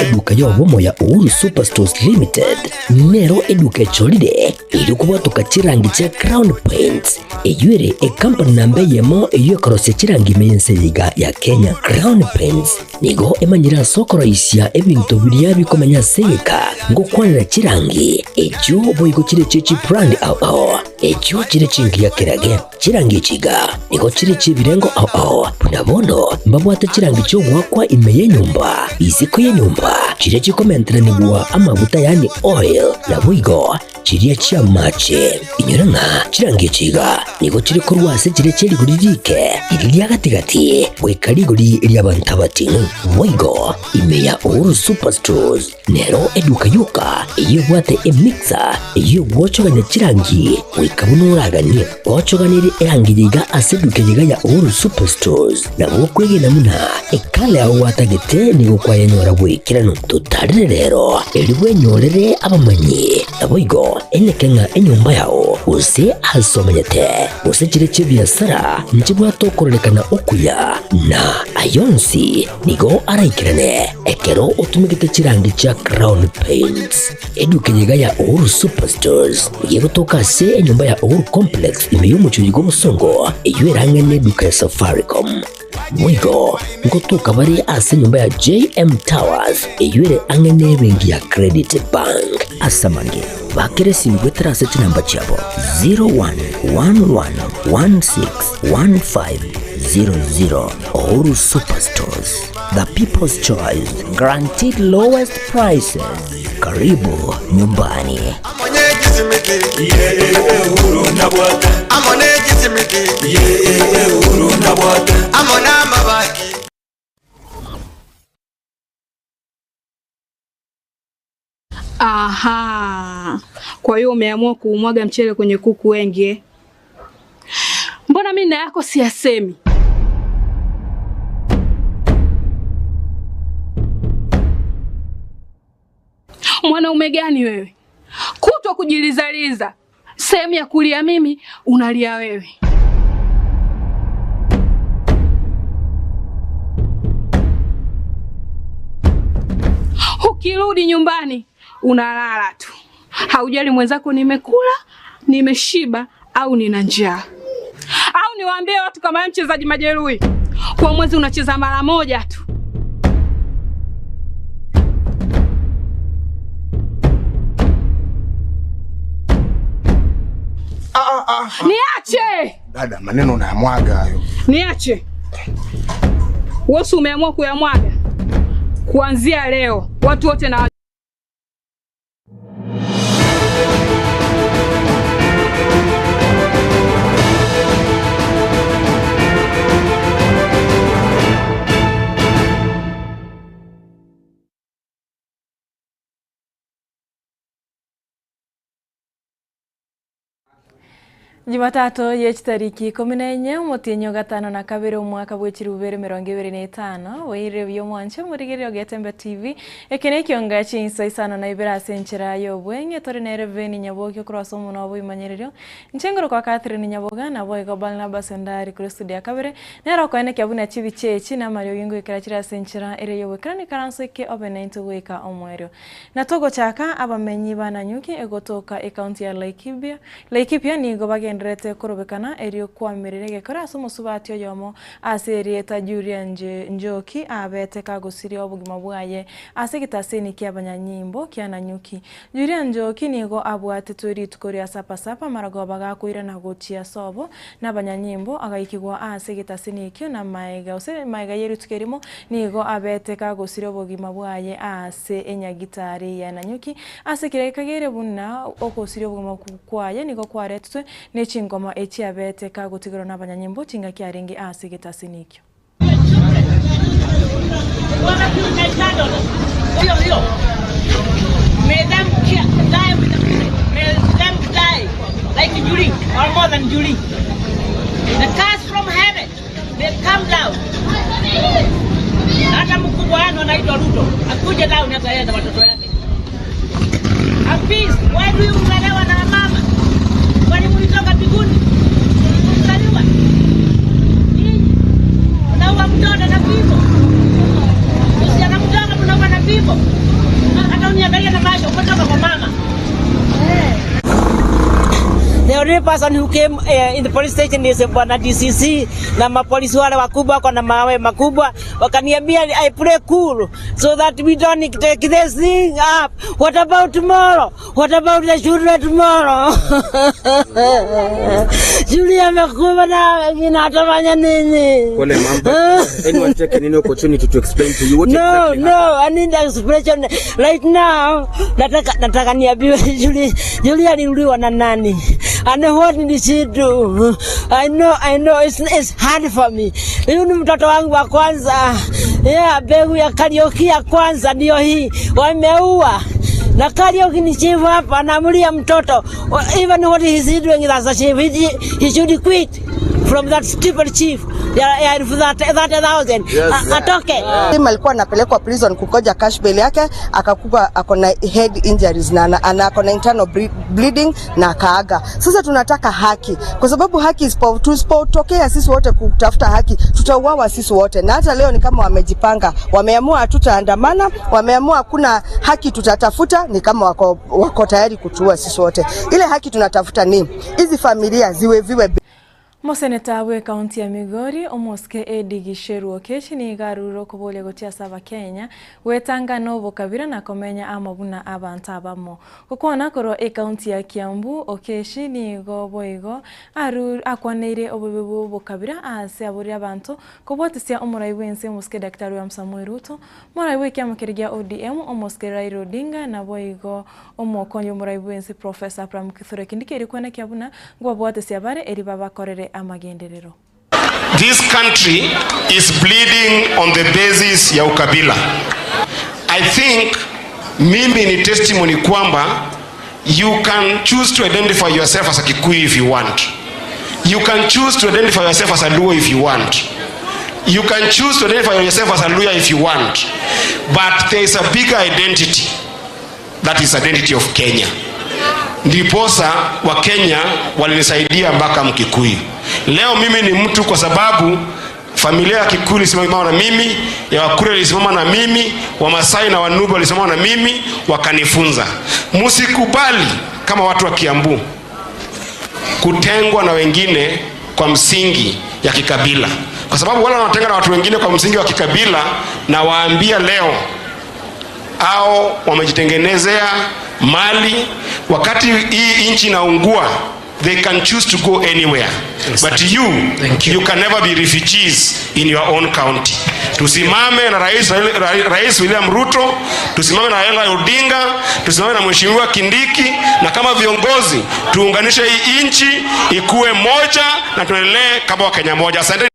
Eduka y'obomo ya Uhuru Superstores Limited nero eduka echorire erio kobwatoka chirangi chia Crown Paints, eyio ere ekampani namba eyemo eyio ekorosia chirangi ime y'ense eye iga ya Kenya. Crown Paints nigo emanyire ase okoroisia ebinto biria bikomenya ase egeka ngokwanera chirangi echio boigo chire chie chibrand ao ao echio chire chingiya kerage. Chirangi echi iga nigo chire chi'ebirengo ao ao, buna bono mbabwate chirangi chi'ogoakwa ime y'enyomba, isiko y'enyomba, chiria chikomenteranigwa amaguta yaani oil, naboigo chiria chi'amache. Inyora ng'a chirangi echi iga nigo chire korwa ase chiria chie rigori riike, riria ria gati-gati, goika rigori ri'abanto abating'u. Boigo ime ya Uhuru Superstores Nero eduka yoka eyio ebwate emixer eyio egwochogania chirangi goika buna oraganie. Ochoganirie erangi eye iga ase eduka eye iga ya Uhuru Superstores, nabo okwegena buna ekala yao gwatagete nigo kwayenyora bw'ekeranu. Totarere rero erio bwenyorere abamanyi, naboigo eneke ng'a enyomba yao gose ase omenyete gose chire chi'ebiasara nchibwate okororekana okuya na ayonsi Nigo araikerane ekero otumegete chirangi chia Crown Paints. Eduka eye iga ya Uhuru Superstores nigo egotoka ase enyomba ya Uhuru Complex ime y'omochie oyo bw'obosongo eyio erang'e neduka ya Safaricom. Boigo ngotoka bare ase enyomba ya JM Towers eyio ere ang'e nebenki ya Credit Bank. Ase amange, bakera esimi goetera ase chinamba chiabo 0111161500. Uhuru Superstores, the people's choice, guaranteed lowest prices. Karibu nyumbani. Aha, kwa hiyo umeamua kuumwaga mchele kwenye kuku wengi eh? Mbona mimi na yako siyasemi? Mwanaume gani wewe, kutwa kujilizaliza, sehemu ya kulia mimi unalia wewe. Ukirudi nyumbani unalala tu, haujali mwenzako nimekula, nimeshiba au nina njaa. Au niwaambie watu kama wewe mchezaji majeruhi, kwa mwezi unacheza mara moja tu. Ah, ah, ah. Niache! Dada, maneno unayamwaga hayo. Niache. Wewe umeamua kuyamwaga. Kuanzia leo watu wote na Jumatatu ye chitariki ikomi na enye omotienyi o gatano na kabere omwaka bwe chilifu ibere emerongo ebere na etano, boirire buya omwanche omorigereria o Getembe TV, eke nekionga chinsa isano na ibere ase enchera y'obweng'e tore nere Veni Nyaboke okorwa ase omonwa bw'oboimanyererio, inche ngorokwa Catherine Nyaboga naboigo Barnabas Ondari korwa estudio ya kabere, nere okoenekia buna chibicha echi na amariogi ngoikera chire ase enchera ere y'oboikeranu ikaranso eke obe naintwe goika omoerio. Na togochaka, abamenyi ba Nanyuki egotoka ecounty ya Laikipia, Laikipia nigo bagendererete korobekana erio koamerera egekora ase omosubati oyomo ase erieta Julia Njoki abete kagosiria obogima bwaye ase egetaseni ki'abanyanyimbo kia Nanyuki. Julia Njoki nigo abwatetwe rituko ria Sapa-sapa maragoba gakoirana gochia sobo nabanyanyimbo agaikigwa ase egetaseni ekio na maega gose maega ye rituko erimo nigo abete kagosiria obogima bwaye ase enyagitari ya Nanyuki ase kera ekageire buna ogosiria obogima kwaye nigo kwaretetwe ne chingoma echi abete kagotigerwa nabanyanyimbo chingaki arenge ase egetaseni ekio. Hata mkubwa wenu anaitwa Ruto akuje down hata yeye na watoto yake. Peace, why do you mnalewa na mama? Kwani mlitoka mbinguni? Mlizaliwa? Nyinyi mnaua mtoto na fimbo. Usiana mtoto mnaua na fimbo. only person who came in the police station is bwana DCC na mapolisi wale wakubwa wako na mawe makubwa, wakaniambia I play cool so that we don't take this thing up. What about tomorrow? What about the children tomorrow? Julia amekuwa na wengine atafanya nini? Pole ma'am, but anyone take any opportunity to explain to you what No, exactly no, I need expression right now. Nataka niambiwe Julia, Julia aliuliwa na nani? And what did she do? I know, it's hard for me. Huyu ni mtoto wangu wa kwanza. Yeah, mbegu ya Kariuki ya kwanza ndio hii. Wameua. Na Kariuki ni chief hapa, anaamulia mtoto. Even what he is doing as a chief, he should quit from that stupid chief ya elfu 30,000. Atoke. Tim alikuwa anapelekwa prison kukoja cash bail yake, akakuwa ako na head injuries na ako na internal bleeding na akaaga. Sasa tunataka haki, kwa sababu haki tusipotokea sisi wote kutafuta haki tutauawa sisi wote. Na hata leo ni kama wamejipanga, wameamua hatutaandamana, wameamua hakuna haki tutatafuta, ni kama wako tayari kutuua sisi wote. Ile haki tunatafuta ni hizi familia ziwe viwe. Moseneta bwe kaunti ya Migori omosike Eddie Gicheru Okechi nigo arure okoboria gochia ase abakenya gwetanga na obokabira na komenya amo buna abanto abamo. Gokwana korwa ekaunti ya Kiambu Okechi nigo boigo akwaneire obobe bwa obokabira ase aboria abanto kobwatisia omorai bwense omosike Daktari William Samoei Ruto, morai bwa ekiama gia ODM omosike Raila Odinga na boigo omokonyi omorai bwense Professor Abraham Kithure Kindiki erikwana kiabuna ngwabwatisia bare eri babakorere amagenderero. This country is bleeding on the basis ya ukabila. I think mimi ni testimony kwamba you can choose to identify yourself as a Kikuyu if you want. You can choose to identify yourself as a Luo if you want. You can choose to identify yourself as a Luya if you want. But there is a bigger identity. That is identity of Kenya. Ndiposa wa Kenya walinisaidia mpaka Mkikuyu. Leo mimi ni mtu kwa sababu familia ya Kikuyu ilisimama na mimi, ya Wakuria ilisimama na mimi, Wamasai na Wanubi walisimama na mimi, wakanifunza. Msikubali kama watu wa Kiambu kutengwa na wengine kwa msingi ya kikabila. Kwa sababu wale wanaotenga na watu wengine kwa msingi wa kikabila, na waambia leo hao wamejitengenezea mali. Wakati hii nchi inaungua, they can choose to go anywhere. But you can never be refugees in your own county. Tusimame na Rais William Ruto, tusimame na Raila Odinga, tusimame na Mheshimiwa Kindiki, na kama viongozi tuunganishe hii nchi ikuwe moja na tuendelee kama Wakenya moja. Asante.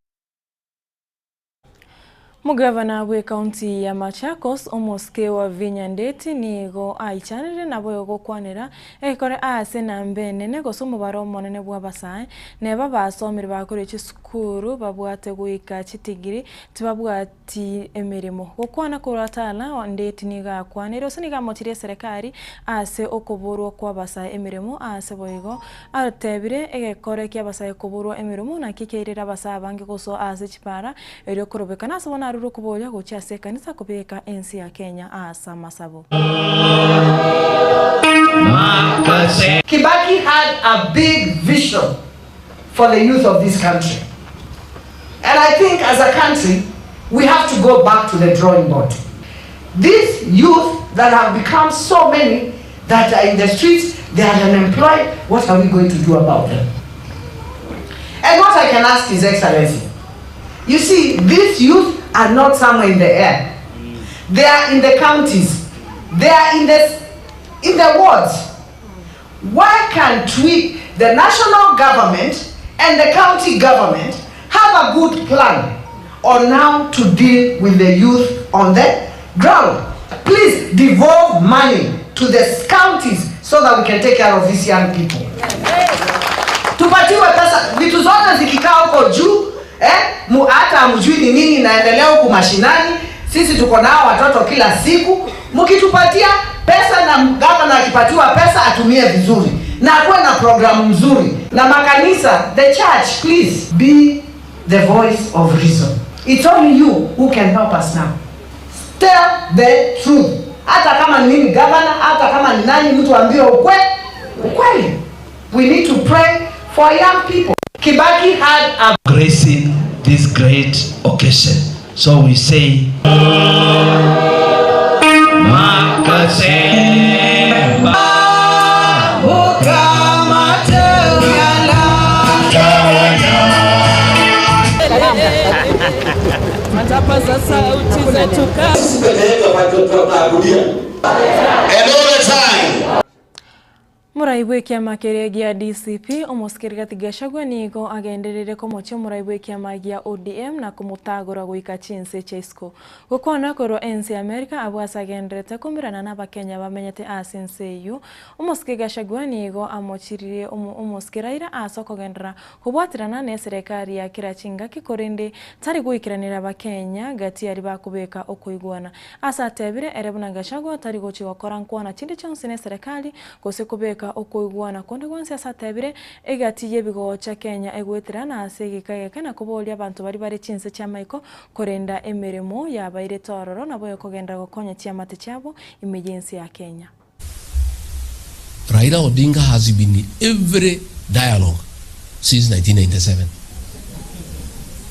Mugavana bwe kaunti ya Machakos omosike wa Vinya Ndeti nigo aichanire nabo gokwanera ekore ase nambe nene gose omobaro omonene bwa abasae neba basomire bakore chisukuru babwate goika chitigiri tibabwati emirimo. Gokwana korwa tala Ndeti nigo akwanire ose nigo amochirie serikali ase okoborwa kwa abasae emirimo ase boigo atebire egekore kia abasae koborwa emirimo naki keirera abasae abange gosoa ase chipara erio korobekana ase bono arure kuboria gochia ase ekanisa kobeka ensi ya Kenya ase amasabo. Kibaki had a big vision for the youth of this country. And I think as a country, we have to go back to the drawing board. These youth that have become so many that are in the streets, they are unemployed, what are we going to do about them? And what I can ask His Excellency, these youth are not somewhere in the air. They are in the counties. They are in the wards. Why can't we, the national government and the county government, have a good plan on how to deal with the youth on the ground? Please devolve money to the counties so that we can take care of these young people. Tupatiwe pesa, vitu zote zikikaa huko juu, hata hamjui ni nini inaendelea huku mashinani. Sisi tuko nao watoto kila siku. Mkitupatia pesa na gavana akipatiwa pesa atumie vizuri na akuwe na programu mzuri. Na makanisa, the church, please be the voice of reason. It's only you who can help us now. Tell the truth. Hata kama ni mimi governor, hata kama ni nani, mtu ambie ukweli. Ukweli. We need to pray for our young people. Kibaki had a gracing this great occasion. So we say Morai bw'ekiama keria gia DCP, Omosike Rigathi Gachagua nigo agendereire komochia omorai bw'ekiama gia ODM na komotagora goika chinse chia isiko. Gokwana korwa ense ya America abwo ase agendererete komerana n'Abakenya bamenyete ase ense eyio, Omosike Gachagua nigo amochiririe Omosike Raila ase okogenderera Kobwaterana neserekari ya kera chingaki korende tari goikeranera Abakenya gati aria bakobeka okoigwana. Ase atebire ere buna Gachagua tari gochia gokora nkwana chinde chionsi neserekari gose kobeka okoigwana konde gwensi ase atebire egati yebigocha Kenya egoetera na ase egeka egeke na koboria abanto baria bare chinse chiamaiko korenda emeremo yabairete ororo nabo ekogenderera gokonya chiamate chiabo ime yense ya Kenya. Raila Odinga has been in every dialogue since 1997.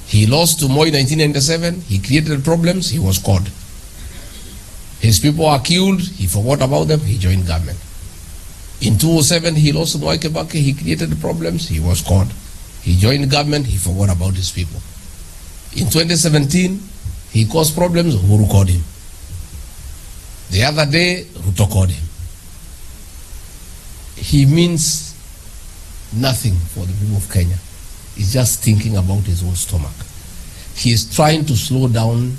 He lost to Moi 1997, he created problems, he was caught. His people were killed, he forgot about them, he joined government. In 2007, he lost to Mwai Kibaki, he created problems, he was caught. He joined government, he forgot about his people. In 2017, he caused problems, Uhuru caught him. The other day, Ruto called him. He means nothing for the people of Kenya. He's just thinking about his own stomach. He is trying to slow down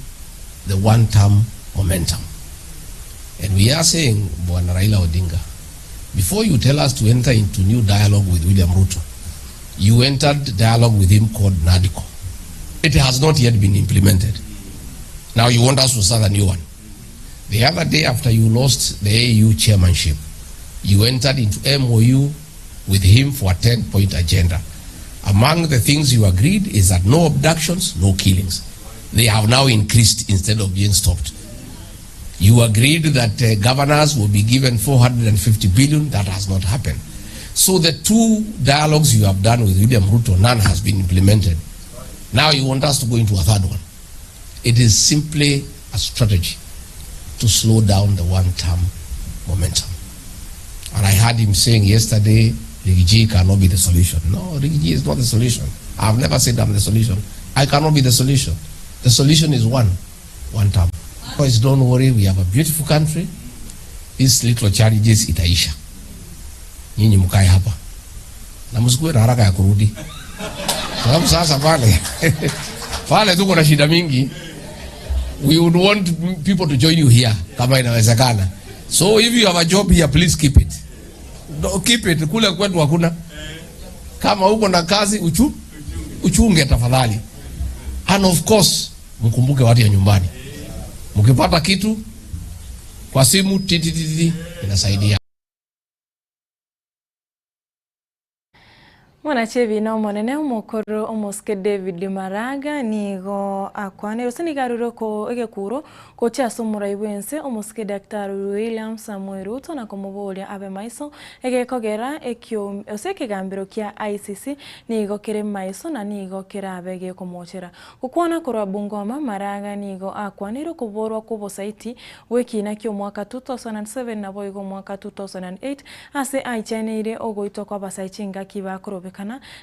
the one-term momentum. And we are saying, Bwana Raila Odinga, before you tell us to enter into new dialogue with William Ruto, you entered dialogue with him called NADCO. It has not yet been implemented. Now you want us to start a new one. The other day after you lost the AU chairmanship, you entered into MOU with him for a 10-point agenda. Among the things you agreed is that no abductions, no killings. They have now increased instead of being stopped. You agreed that uh, governors will be given 450 billion. That has not happened. So the two dialogues you have done with William Ruto, none has been implemented. Now you want us to go into a third one. It is simply a strategy to slow down the one-term momentum. And I heard him saying yesterday, Rigiji cannot be the solution. No, Rigiji is not the solution. I've never said I'm the solution. I cannot be the solution. The solution is one, one term. Boys, don't worry, we have a beautiful country. These little challenges itaisha. Nyinyi mkae hapa na msikuwe na haraka ya kurudi, sababu sasa pale pale tuko na shida mingi. We would want people to join you here kama inawezekana. So if you have a job here, please keep it. No, keep it. Kule kwetu hakuna. Kama uko na kazi uchu, uchunge tafadhali. And of course, mkumbuke watu ya nyumbani. Mkipata kitu kwa simu titititi inasaidia. Mwanachebi omonene omokoro omosike David Maraga nigo akwanire gose nigo arure ko egekuro gochia ase omorai bwense omosike Daktari William Samoei Ruto na komoboria abe maiso egekogera ekio ase ekegambero kia ICC nigo kere maiso na nigo kerabe gekomochera. Gokwana korwa Bungoma Maraga nigo akwanire okoborwa kwa obosaiti bw'ekina kia omwaka 2007 naboigo omwaka 2008 ase aichaneire ogoitwa kwa abasae chingaki bakorobekana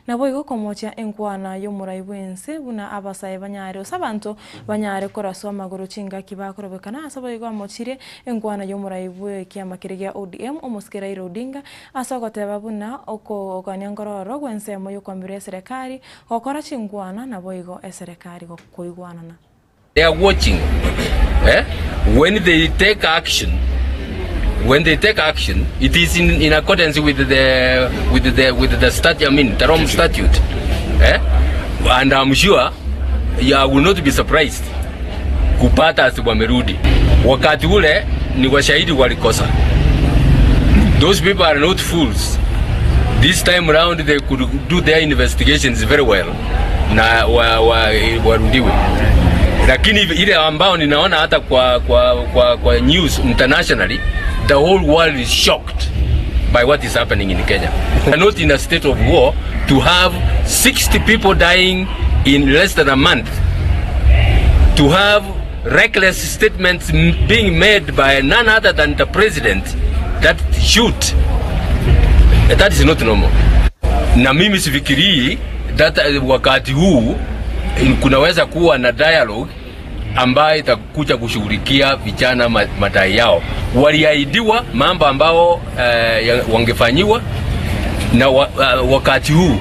naboigo komochia enkwana y'omorai bwense buna abasae banyare gose abanto banyare koraswa amagoro chingaki bakorobekana ase boigo amochire enkwana y'omorai bw'ekiama keria gia ODM omosike Raila Odinga ase ogoteba buna okogania nkororo gw'ensemo y'okwambera eserekari gokora chinkwana naboigo eserekari koigwanana. They are watching eh? When they take action, when they take action, it is in, in accordance with the with the with the statute, I mean, the Rome statute. Eh? And I'm sure you will not be surprised kupata ati wamerudi. Wakati ule ni washahidi walikosa. Those people are not fools. This time round they could do their investigations very well na wa, wa, warudiwe. Lakini ile ambao ninaona hata kwa, kwa, kwa, kwa news internationally the whole world is shocked by what is happening in Kenya. We are not in a state of war to have 60 people dying in less than a month, to have reckless statements being made by none other than the president that shoot. That is not normal. Na mimi sifikirii that wakati huu kunaweza kuwa na dialogue ambayo itakuja kushughulikia vijana madai yao. Waliahidiwa mambo ambao wangefanyiwa na wakati huu.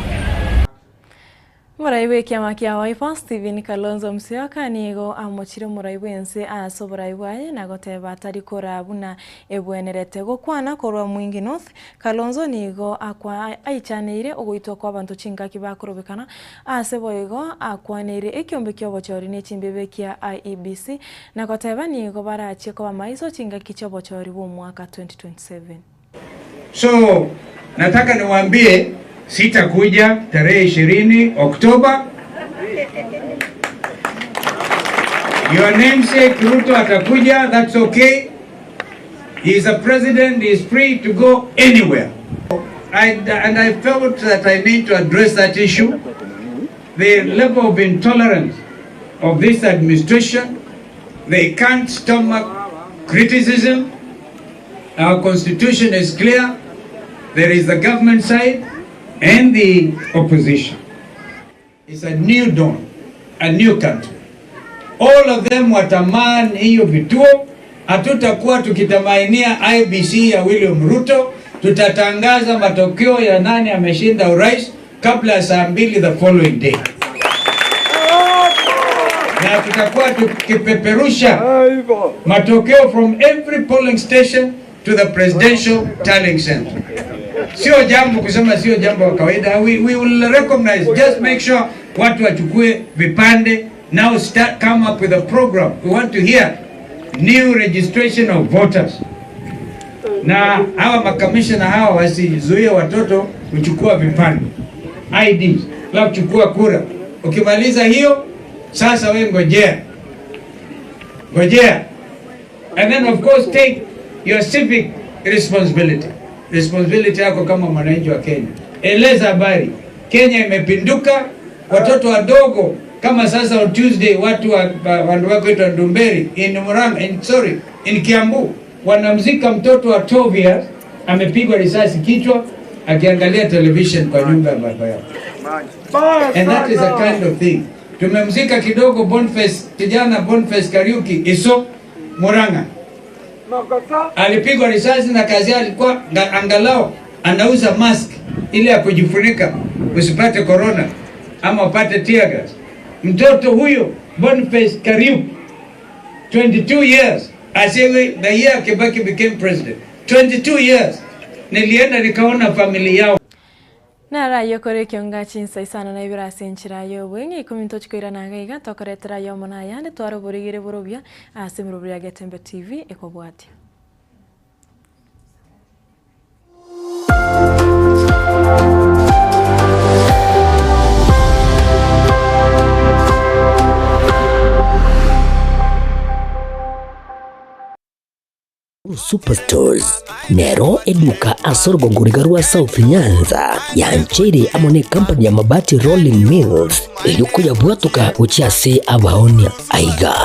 Omorai bw'ekiama kia Wiper, Stephen Kalonzo Musyoka nigo amochire omorai bw'ense ase oborai bwaye na goteba atari koraa buna ebwenerete gokwana korwa Mwingi North. Kalonzo nigo akwa aichaneire ogoitwa kw'abanto chingaki bakorobekana ase boigo akwaneire ekiombe ki'obochori ne chimbebe kia IEBC na goteba nigo barachie koba maiso chingaki chi'obochori bw'omwaka 2027. So nataka niwaambie sitakuja tarehe 20 Oktoba. Your namesake Ruto atakuja, that's okay. He is a president, he is free to go anywhere. And I felt that I need to address that issue. The level of intolerance of this administration, they can't stomach criticism. Our constitution is clear. There is the government side and the opposition. It's a new dawn, a new country. All of them wataman hiyo vituo. Hatutakuwa tukitamainia IEBC ya William Ruto. Tutatangaza matokeo ya nani ameshinda urais kabla ya saa 2 the following day. Na tutakuwa tukipeperusha matokeo from every polling station to the presidential tallying center. Sio jambo kusema, sio jambo la kawaida. We will recognize, just make sure watu wachukue vipande. Now start come up with a program. We want to hear new registration of voters. Na hawa makamishna hawa wasizuie watoto kuchukua vipande IDs, la kuchukua kura. Ukimaliza hiyo sasa we ngojea. Ngojea. And then of course take your civic responsibility. Responsibility yako kama mwananchi wa Kenya. Eleza habari. Kenya imepinduka, watoto wadogo kama sasa on Tuesday watu wa wandu wako wetu wa Ndumberi in Murang'a, in, sorry, in Kiambu wanamzika mtoto wa 12 years amepigwa risasi kichwa akiangalia television kwa nyumba ya baba yao. And that is a kind of thing. Tumemzika kidogo Boniface, kijana Boniface Kariuki Iso Murang'a. Alipigwa risasi na kazi yake alikuwa angalau anauza mask ile ya kujifunika usipate corona ama upate tear gas. Mtoto huyo Boniface Kariuki 22 years asiwe the year Kibaki became president. 22 years nilienda nikaona familia yao. Narayo kore kionga chinsa isano na ibira ase enchera ya obweng'e ikomi ntochikoirana iga iga tokoretera yomo na ayande tware oborigere borobia ase emerobio ya Getembe TV ekobwatia. Superstores nero eduka ase orogongo riga rwa South Nyanza yancheire amo ne company ya Mabati Rolling Mills erio koyabwatoka gochia ase abaonia. Aiga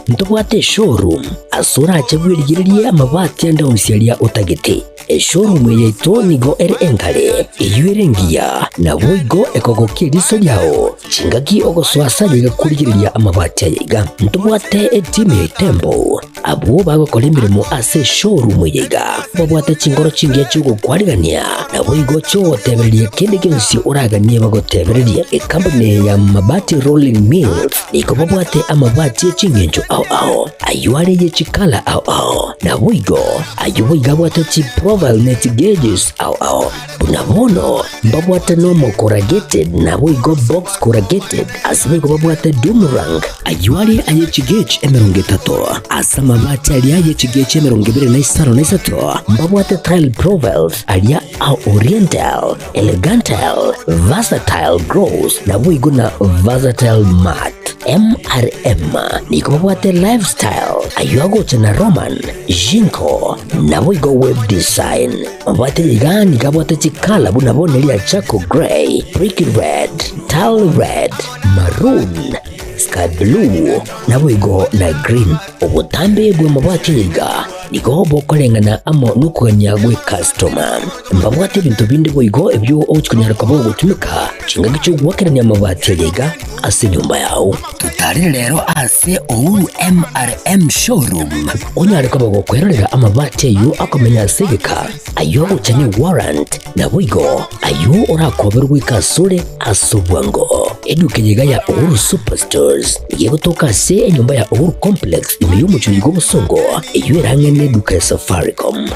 ntobwate eshowroom ase orache bwerigererie amabati ande onsi aria otagete. Eshowroom eye yaito nigo ere enkare, eyio ere engiya, naboigo ekogokia eriso riao chingaki ogosoa ase aye iga korigereria amabati aya iga. Ntobwate etimu ya Itembo Abwo bagokora emeremo ase eshowroom eye iga babwate chinkoro chingiya chi'ogokwarigania, naboigo chi'ogotebereria kende gionsi oraganie bagotebererie. Ekampuni eye ya Mabati Rolling Mills nigo babwate amabati e ching'encho ao ao, ayio are ye chikala ao ao, naboigo ayio boigo abwate chiprofile ne chigeges ao ao. Buna bono mbabwate nomo corrugated naboigo box corrugated, ase boigo babwate doom rank, ayio are aye chigauge 30, ase amabati aria aye chigauge 25, mbabwate tile profiles aria a oriental, elegantal, versatile gross, naboigo na versatile matte. MRM nigo babwate Lifestyle, ayio agocha na Roman, Jinko, naboigo Web Design. Mabwate iga nigo abwate chikala buna bono eria charcoal grey, brick red, tile red, maroon, sky blue, naboigo na green. Obotambe bw'amabwate iga nigo bokoreng'ana amo nokogania gw'ekastoma. Mbabwate ebinto binde boigo ebio ogochia konyara koba ogotumeka chingaki chi'ogoakerania amabati aria iga ase enyomba yao. Totarire rero ase Uhuru MRM Showroom onyare koba gokwerorera amabati ayio akomenya ase egeka, ayio agocha ne warrant, naboigo ayio orakoberwe goika asore ase obwango. Eduka eye iga ya Uhuru Superstores nigo egotoka ase enyomba ya Uhuru Complex ime y'omochie oyo bw'obosongo, eyio ere ang'e neduka ya Safaricom.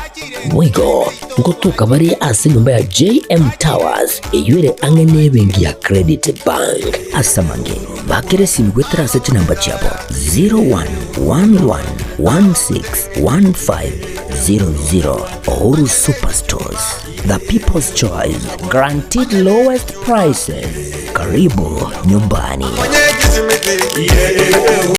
Boigo ngotoka bare ase enyomba ya JM Towers eyio ere ang'e nebenki ya Credit Bank. Ase amange, bakera esimi goetera ase chinamba chiabo 0111161500. Uhuru Superstores, the people's choice, guaranteed lowest prices. Karibu nyumbani.